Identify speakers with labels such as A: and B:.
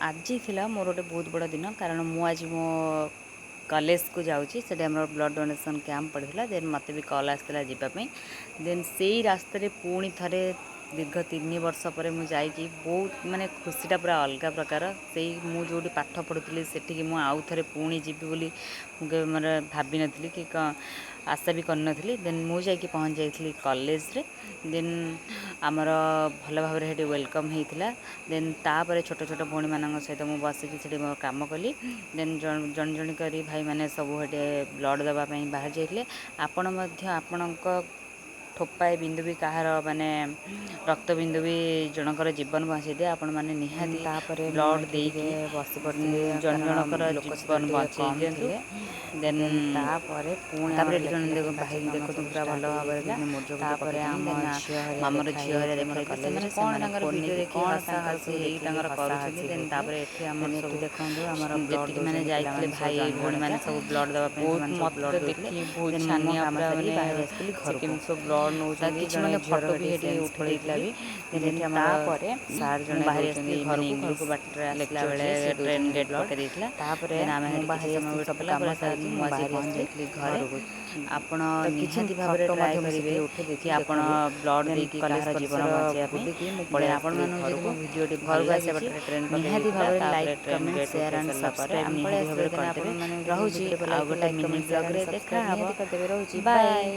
A: ଆଜି ଥିଲା ମୋର ଗୋଟେ ବହୁତ ବଡ଼ ଦିନ, କାରଣ ମୁଁ ଆଜି ମୋ କଲେଜକୁ ଯାଉଛି। ସେଠି ଆମର ବ୍ଲଡ଼ ଡୋନେସନ୍ କ୍ୟାମ୍ପ ପଡ଼ିଥିଲା। ଦେନ୍ ମୋତେ ବି କଲ୍ ଆସିଥିଲା ଯିବା ପାଇଁ। ଦେନ୍ ସେଇ ରାସ୍ତାରେ ପୁଣି ଥରେ ଦୀର୍ଘ 3 ବର୍ଷ ପରେ ମୁଁ ଯାଇକି ବହୁତ ମାନେ ଖୁସିଟା ପୁରା ଅଲଗା ପ୍ରକାର। ସେଇ ମୁଁ ଯେଉଁଠି ପାଠ ପଢ଼ୁଥିଲି, ସେଠିକି ମୁଁ ଆଉ ଥରେ ପୁଣି ଯିବି ବୋଲି ମୁଁ କେବେ ମାନେ ଭାବିନଥିଲି କି ଆଶା ବି କରିନଥିଲି। ଦେନ୍ ମୁଁ ଯାଇକି ପହଞ୍ଚି ଯାଇଥିଲି କଲେଜରେ। ଦେନ୍ ଆମର ଭଲ ଭାବରେ ସେଠି welcome ହେଇଥିଲା। ଦେନ୍ ତାପରେ ଛୋଟ ଛୋଟ ଭଉଣୀମାନଙ୍କ ସହିତ ମୁଁ ବସିକି ସେଠି ମୋର କାମ କଲି। ଦେନ୍ ଜଣ ଜଣ ଜଣ କରି ଭାଇମାନେ ସବୁ ସେଠି ବ୍ଲଡ଼ ଦେବା ପାଇଁ ବାହାରି ଯାଇଥିଲେ। ଆପଣ ମଧ୍ୟ ଆପଣଙ୍କ ଠୋପାଏ ବିନ୍ଦୁ ବି କାହାର ମାନେ ରକ୍ତ ବିନ୍ଦୁ ବି ଜଣଙ୍କର ଜୀବନ ବଞ୍ଚେଇ ଦିଏ। ଆପଣମାନେ ନିହାତି
B: ତାପରେ ମୁଁ
A: ବ୍ଲଡ଼
B: ଏଠି ଟିକେ
A: ଦେଇକି
B: ବସି ପଡ଼ିଥିଲି,
A: ଜଣ
B: କାରଣ
A: ଜଣଙ୍କର
B: ଲୋକ
A: ଜୀବନ
B: ସେତେବେଳେ ଟିକେ
A: ବଞ୍ଚେଇ
B: କମ୍
A: ଦିଅନ୍ତୁ।
B: ଥିଲେ।
A: ଦେନ୍
B: ଦେନ୍ ତାପରେ ପୁଣି
A: ତାପରେ
B: ଆମର
A: ଏଠି
B: ଲେଖା
A: ଜଣେ
B: ଲେଖି
A: ଭାଇ
B: କାର୍ଯ୍ୟକ୍ରମ
A: ଦେଖନ୍ତୁ,
B: ସବୁ
A: ପୁରା ଭଲ
B: ଷ୍ଟାର୍ଟ
A: ଭାବରେ
B: ହେଇଯାଇଥିଲା।
A: ମୁରୁଜ ଫୁରୁଜ
B: ତାପରେ
A: ପକେଇଛନ୍ତି।
B: ଆମ
A: ଦେନ୍
B: ଝିଅ ହେରିକା
A: ମାମର
B: ଦେଖା
A: ଝିଅ ହେରିକା
B: ହେଇଯାଇଥିଲେ
A: ଦେଖା
B: ମୋର
A: ହେଇଥିଲେ। ସେମାନେ
B: କଲେଜରେ।
A: କ'ଣ
B: ସେମାନେ
A: ତାଙ୍କର
B: ଫୋନ୍
A: ଭିଡ଼ିଓ
B: ନେଇକି
A: ଦେଖି
B: କ'ଣ
A: ହସା
B: ତାଙ୍କର
A: ହସି
B: ସବୁ
A: ହେଇ
B: ଦେଖିକି
A: ତାଙ୍କର
B: ହସା
A: କରୁଛନ୍ତି।
B: ହସି
A: ଦେନ୍
B: ହେଉଥିଲେ।
A: ତାପରେ ଏଠି ଆମର
B: ଦେନ୍ ଏଠି
A: ସବୁ
B: ଦେଖନ୍ତୁ, ଆମର ବ୍ଲଡ଼
A: ଯେତିକି ମାନେ
B: ଦେଉଛନ୍ତି
A: ଯାଇଥିଲେ
B: ପିଲାମାନେ ସବୁ
A: ଭାଇ
B: ଜଣ
A: ଭଉଣୀମାନେ
B: ଜଣିକା।
A: ସବୁ ବ୍ଲଡ଼ ଦେବା ପାଇଁ,
C: ବହୁତ
A: ସେମାନେ ସବୁ
C: ମତେ
A: ବ୍ଲଡ଼
C: ତ
A: ଦେଉଥିଲେ।
C: ଦେଖିକି ବହୁତ
A: ଦେନ୍ ମୁଁ ମୋ
C: ଛାନିଆ
A: କାମ
C: ପୁରା
A: ସାରିକି
C: ମାନେ
A: ବାହାରି ଆସିଥିଲି
C: ସେ
A: ଘରକୁ।
C: କେମିତି ସବୁ ବ୍ଲଡ଼
A: ତା
C: ନେଉଛନ୍ତି।
A: କିଛି
C: ଜଣେ
A: ମଧ୍ୟ
C: ଝିଅର
A: ଫଟୋ ବି
C: ସେଠି
A: ସେଠି
C: ସେନ୍ସ
A: ଉଠେଇ
C: ପଳେଇଥିଲା
A: ଦେଇଥିଲି।
C: ବି। ଦେନ୍
A: ଦେନ୍
C: ଏଠି ଆମର
A: ତାପରେ
B: ସାର୍
A: ମୁଁ
B: ଜଣେ
A: ବାହାରି
B: ଦେଉଛନ୍ତି
A: ଆସିଥିଲି
B: ମାନେ
A: ଘରକୁ।
B: ଇଂଲିଶ
A: ଘରକୁ ବାଟରେ ଆସିଲା
B: ଲେକ୍ଚର
A: ବେଳେ
B: ଯିଏ, ସିଏ
A: ଟ୍ରେନ୍
B: ଦେଉଛନ୍ତି
A: ଗେଟ୍
B: ବ୍ଲଡ଼।
A: ପକାଇ ଦେଇଥିଲା।
B: ତାପରେ
A: ଦେନ୍ ଆମେ
B: ମୁଁ
A: ସେଠି କିଛି
B: ବାହାରି
A: ସମୟ
B: ଆସିଥିଲି,
A: ୱେଟ୍
B: ସବୁ
A: କଲା
B: କାମ
A: ପରେ
B: ସାରିକି
A: ମୁଁ
B: ମୁଁ
A: ଆସି
B: ବାହାରି
A: ପହଞ୍ଚି
B: ଆସିଲି
A: ଯାଇଥିଲି ଘରେ।
B: ଘରକୁ।
A: ଆପଣ
B: ତ କିଛି
A: ନିହାତି ଭାବରେ
B: ଫଟୋ
A: ଟ୍ରାଏ
B: ମଧ୍ୟ ମୁଁ
A: କରିବେ
B: ସେଠି ଉଠେଇ
A: କି
B: ଦେଇଥିଲି,
A: ଆପଣ
B: ଦେଖନ୍ତୁ।
A: ବ୍ଲଡ଼
B: ଦେନ୍
A: ଦେଇକି
B: କଲେଜ
A: କାହାର ଜୀବନ
B: ପରିସର
A: ବଞ୍ଚାଇବା ପାଇଁ।
B: ବୁଲିକି ମୁଁ ପଳେଇ
A: ଦେନ୍
B: ଆସିଥିଲି
A: ଆପଣମାନଙ୍କୁ ଯଦି
B: ଘରକୁ।
A: ମୋ ଭିଡ଼ିଓଟି ଭଲ
C: ଘରକୁ ଆସିବା
A: ଲାଗିଛି,
C: ବାଟରେ ଟ୍ରେନ୍ ପକାଇ
A: ନିହାତି
C: ଦେଇଥିଲା।
A: ଭାବରେ
C: ତାପରେ
A: ଲାଇକ୍,
C: ଟ୍ରେନ୍
A: କମେଣ୍ଟ,
C: ଗେଟ୍
A: ସେୟାର
C: ଉଠେଇ
A: ଆଣ୍ଡ
C: ସାରିଲା ପରେ
A: ସବସ୍କ୍ରାଇବ୍
C: ଆମେ ପଳେଇ
A: ନିହାତି
C: ଆସିଲୁ।
A: ଭାବରେ
C: ଦେନ୍
A: କରିଦେବେ।
C: ଆପଣମାନଙ୍କୁ ଯଦି
A: ରହୁଛି,
C: ଭିଡ଼ିଓ ଭଲ
A: ଆଉ
C: ଲାଗିଥାଏ,
A: ଗୋଟେ
C: like,
A: mini
C: comment, share and
A: ବ୍ଲଗ୍ରେ
C: ସବସ୍କ୍ରାଇବ୍
A: ଦେଖାହେବ।
C: ନିହାତି କରିଦେବେ। ରହୁଛି,
A: ବାଏ।
C: ବାଏ।